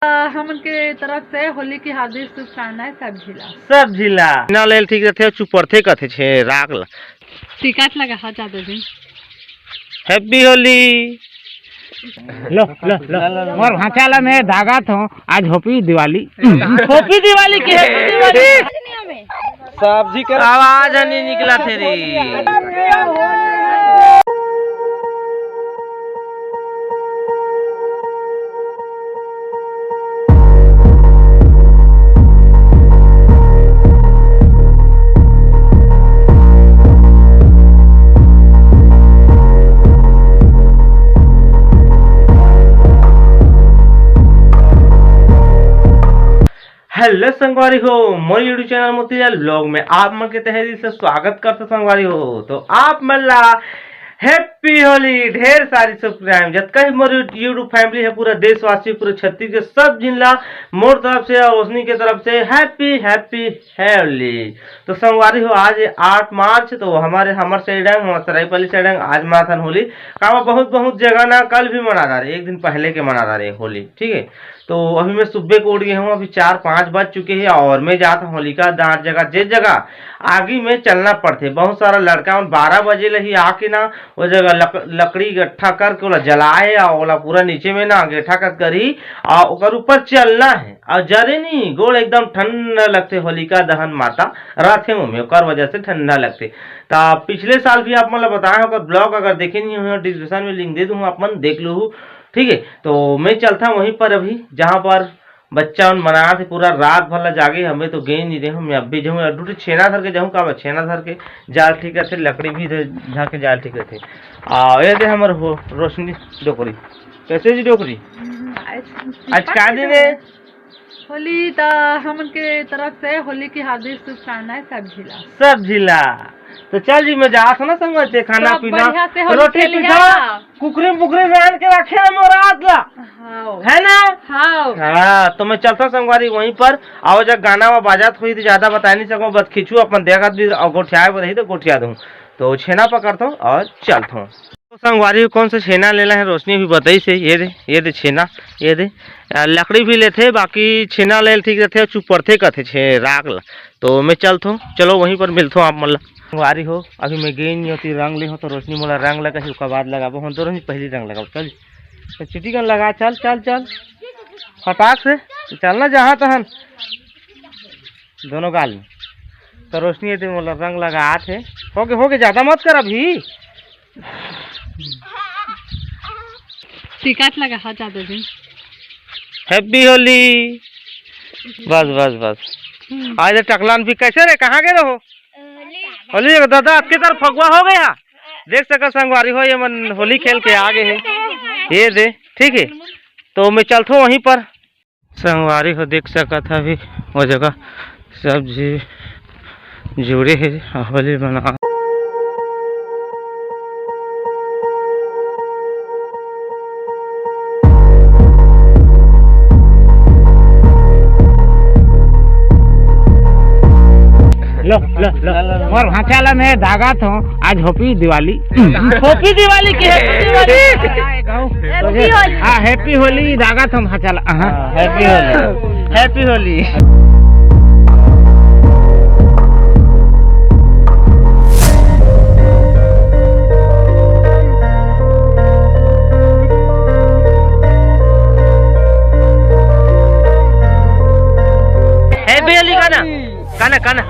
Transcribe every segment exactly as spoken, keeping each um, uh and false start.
हमन के तरफ से होली की हार्दिक शुभकामनाएं सब झिला। सब झिला। ना लेल ठीक रथे, चुप पड़थे कथे छे राख ला। टिकट लगा हा जादू जी। हैप्पी होली। लो, लो, लो। मोर भांचा ला मैं दागत हूँ, आज होपी दिवाली। होपी दिवाली की हैप्पी दिवाली। सब्जी कर आवाज नहीं निकला थे रे। हेलो संगवारी हो, मोर YouTube चैनल मोतीलाल ब्लॉग में आप मन के तहे दिल से स्वागत करथों संगवारी हो। तो आप मन ला हैप्पी होली, ढेर सारी शुभकामनाएं। जतका ही मोर YouTube फैमिली है, पूरा देशवासी, पूरे छत्तीसगढ़, सब जिन ला मोर तरफ से और रोशनी के तरफ से हैप्पी हैप्पी होली। तो संगवारी हो, आज आठ मार्च, तो हमारे हमर साइड है, हमारे सरायपाली साइड है, आज मनाथन होली। काबर बहुत बहुत जगह ना कल भी मना रहे, एक दिन पहले के मना रहे होली, ठीक है। तो अभी मैं सुबह को उठ गया हूँ, अभी चार पाँच बज चुके हैं और मैं जाता हूँ होलिका दहन जगह, जे जगह आगी में चलना पड़थे। बहुत सारा लड़का मन बारह बजे ले ही आके ना वो जगह लक-, लकड़ी इकट्ठा करके ओला जलाए और ओला पूरा नीचे में ना अंगेठा कस करही और ओकर ऊपर चलना है और जरे नहीं, गोड़ एकदम ठंडा लगथे। होलिका दहन माता रथे ओमे, ओकर वजह से ठंडा लगथे। त पिछले साल भी आप मन ला बताए हंव, ओकर ब्लॉग अगर देखे नहीं हो, डिस्क्रिप्शन में लिंक दे दूँ, आप मन देख लूहू। ठीक है, तो मैं चलता हूँ वहीं पर अभी, जहाँ पर बच्चा मन मनाथे, पूरा रात भर ला जागे, हमें तो गए नहीं रहे, मैं अभी जाऊँ, दू ठो छेना धर के जाऊँ, का बा, छेना धर के जाल ठीक रथे, लकड़ी भी धर, धर के जाल ठीक रथे। आ, ये दे हमर हो, रोशनी डोकरी, कैसे जी डोकरी? आज का दिन है? होली त हमन के तरफ से होली की हार्दिक शुभकामनाएं सब झिला। सब झिला। तो चल जी, मैं जात हूँ ना संगत से, खाना सब पीना, बढ़िया से होली रोटी खेलिहा। पीठा, कुकरी मुकरी रांध के रखे हैं मोर रात ला। हाव। है ना? हाव। हाँ, तो मैं चलता हूँ संगवारी वहीं पर। आओ, जब गाना वा बाजात होही तो ज्यादा बता नहीं सकूँ, बस खींचू अपन देखत भी और गोठियाए बर रही तो गोठिया दूँ। तो छेना पकड़ता हूँ और चलता हूँ। तो संगवारी, कौन सा छेना लेना है, रोशनी भी बताई से। ये दे, ये दे छेना, ये दे। आ, लकड़ी भी लेथे, बाकी छेना लेल ठीक रहथे, चुप पड़थे कथे छे राख ला। तो मैं चलथों, चलो वहीं पर मिलथों आप मन ला। संगवारी हो, अभी मैं गेंद नहीं होती, रंग ले हो तो रोशनी मोला रंग लगाही, ओकर बाद लगाबो। हम तो रोशनी पहली रंग लगाबो। चल, तो चिटिकन लगा, चल, चल, चल, फटाक से चलना जहाँ तहन। दोनों गाल में। तो रोशनी ये दे मोला रंग लगात हे। हो गे, हो गे, ज्यादा मत कर अभी। टिकट लगा हा जादू जी। हैप्पी होली। बस, बस, बस। हम्म। आज टकलान भी कैसे रे, कहाँ गए रहो? होली। होली दादा, आपके तरफ फगुआ हो गया। देख सका संगवारी हो, ये मन होली खेल के आ गए हैं। ये दे, ठीक है, तो मैं चलता हूँ वहीं पर। संगवारी हो देख सकत हव, अभी वो जगह सब झी जुड़े हे, होली मना। लो, लो, लो। मोर भांचा ला मैं दागत हूँ, आज होपी दिवाली। होपी दिवाली की, हैप्पी दिवाली। हैप्पी होली। हाँ, हैप्पी होली, दागत हूँ भांचा ला। हाँ, happy Holi. Happy Holi. Happy Holi गाना, गाना, गाना।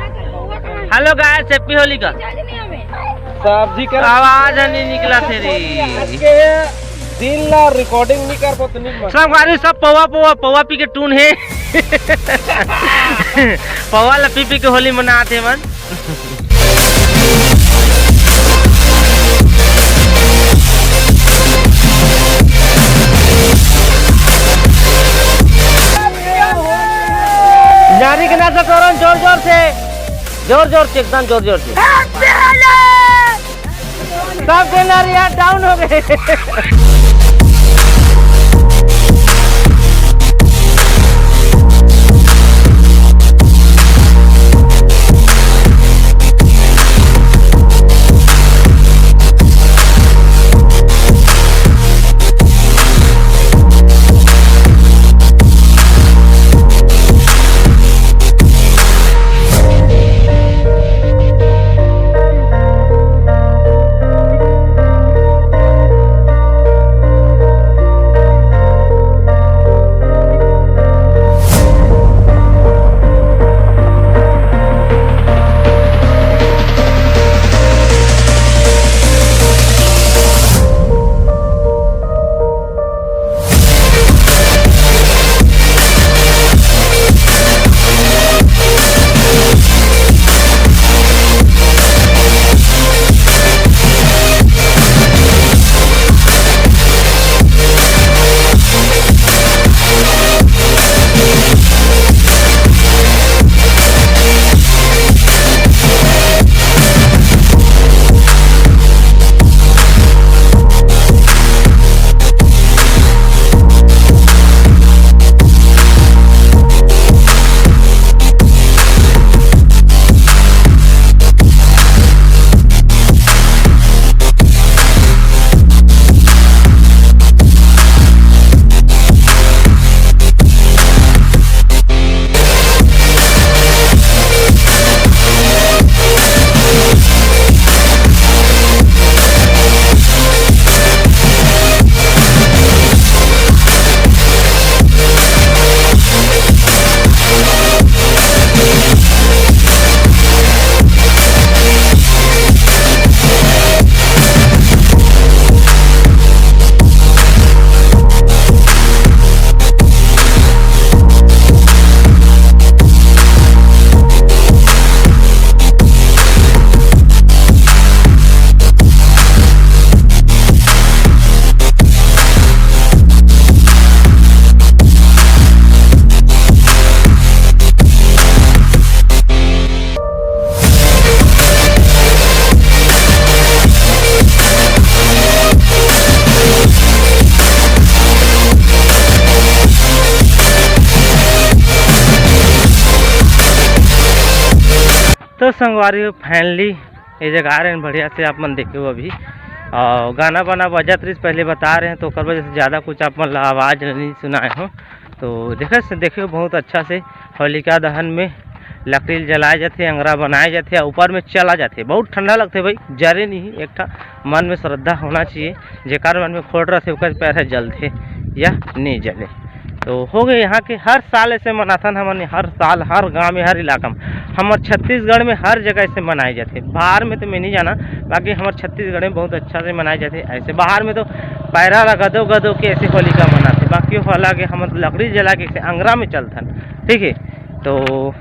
हेलो गाइस, हैप्पी होली का। सब्जी कर आवाज नहीं निकला थे रे। आज के दिन ला रिकॉर्डिंग नहीं कर पाते, नहीं मत। संगवारी सब पौवा, पौवा, पौवा पी के टून है। पौवा ला पी पी के होली मनात हे मन। नारी के नाचा करन जोर जोर से, जोर जोर से, एकदम जोर जोर से। सबके नारी यार डाउन हो गए। तो संगवारी हो, finally ये जगह आ रहे हैं बढ़िया से, आप मन देखे हो अभी। और गाना बाना बजत रहिस, पहले बता रहे हैं, तो ओकर वजह से ज़्यादा कुछ आप मन ला आवाज़ नहीं सुनाए हो। तो देखे से देखियो, बहुत अच्छा से होलिका दहन में लकड़ी ल जलाए जाथे, अंगरा बनाए जाथे, ऊपर में चला जाथे। बहुत ठंडा लगथे भाई, जरे नहीं। एक ठा मन में श्रद्धा होना चाहिए, जेकर मन में खोट रहिथे, ओकर पैर ह जलथे या नहीं जले। तो हो गए, यहाँ के हर साल ऐसे मनाथन हमन, हर साल, हर गांव में, हर इलाका में। हमर छत्तीसगढ़ में हर जगह ऐसे मनाए जाथे। बाहर में तो मैं नहीं जाना, बाकी हमर छत्तीसगढ़ में बहुत अच्छा से मनाए जाथे। ऐसे बाहर में तो पैरा ला गदो गदो के ऐसे होलिका मनाथे, बाकी वो अलग है, हमन लकड़ी जला के ऐसे अंगरा में चलथन, ठीक है। तो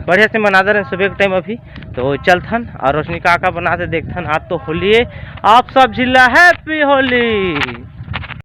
बढ़िया से मनादर हैं सुबह के टाइम अभी। तो चलथन और रोशनी का का बनाथे देखथन। आज तो होली है, आप सब झिल्ला happy होली।